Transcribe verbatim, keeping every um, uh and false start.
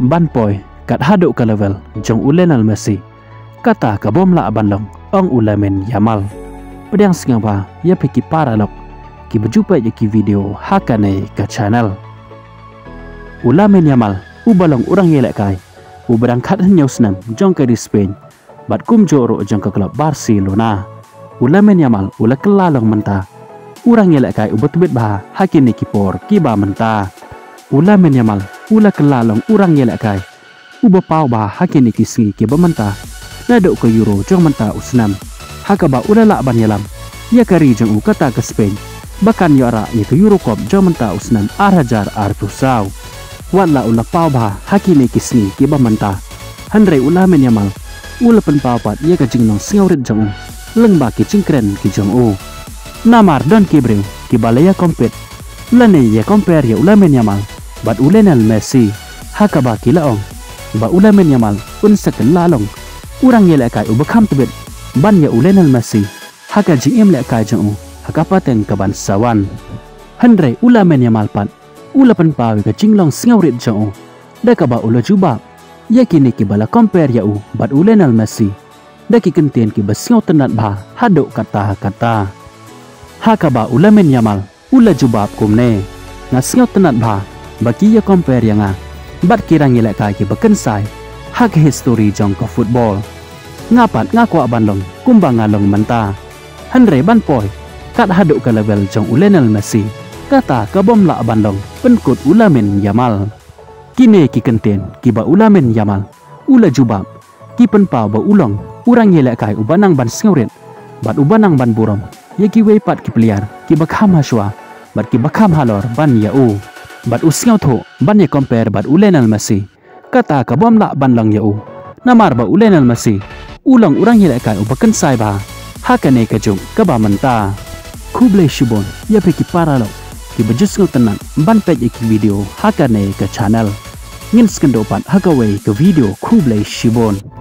ban poi kat haduh ka level jong u Lionel Messi. Kata ka bym lah ban long, ong u Lamine Yamal. Pdiang sngewbha ïa phi ki paralok kiba ju peit ïa ki video ha kane ka channel. U Lamine Yamal uba long u rangïalehkai uba dang khathynñiew snem jong ka ri Spain bad kumjuh ruh jong ka klub Barcelona. U Lamine Yamal u la kylla long mynta u rangïalehkai uba tbit bha ha kine ki por kiba mynta. U Lamine Yamal u la kylla long u rangïalehkai uba paw bha ha kine ki sngi kiba mynta. Naduh ka Euro jong mynta u snem, ha kaba u la lah ban ïalam ïa ka ri jong u, kata ka Spain, ba kan ïoh rah ïa ka Euro Cup jong mynta u snem ar hajar arphew saw. Wat la u la paw bha ha kine ki sngi kiba mynta, hynrei u Lamine Yamal u la pynpaw pat ïa ka jinglong sngewrit jong u lyngba ki jingkren ki jong u. Namar don ki briew kiba la ïa compete lane ïa compare ïa u Lamine Yamal bad u Lionel Messi, ha kaba ki la ong ba u Lamine Yamal un sa kylla long u rangïalehkai uba kham tbit ban ïa u Lionel Messi ha ka jingim lehkai jong u ha ka pateng kaban sa wan. Hynrei u Lamine Yamal pat u la pynpaw ïa ka jinglong sngewrit jong u da kaba u la jubab ïa kine kiba la compare ïa u bad u Lionel Messi da ki kyntien kiba sngewtynnat bha haduh katta katta. Ha kaba u Lamine Yamal u la jubab kumne: Nga sngewtynnat bha ba ki ïa compare ïa nga bad ki rangïalehkai kiba kynsai ha ka history jong ka football. Nga pat nga kwah ban long kumba nga long mynta, hynrei ban poi kat haduh ka level jong u Lionel Messi, kata ka bym lah ban long, pynkut u Lamine Yamal. Kine ki kyntien kiba u Lamine Yamal u la jubab ki pynpaw ba u long u rangïalehkai uba nang ban sngewrit bad uba nang ban burom ïa kiwei pat ki player kiba kham hashwa bad kiba kham halor ban ïa u, bad u sngewthuh ban ïa compare bad u Lionel Messi. Kata ka bym lah ban long ïa u, namar ba u Lionel Messi u long u rangïalehkai uba kynsai bha ha kane ka juk kaba mynta. Khublei shibun ïa phi ki paralok kiba ju sngewtynnat ban peit ïa ki video ha kane ka channel. Ngin sa ïakynduh pat ha kawei ka video. Khublei shibun.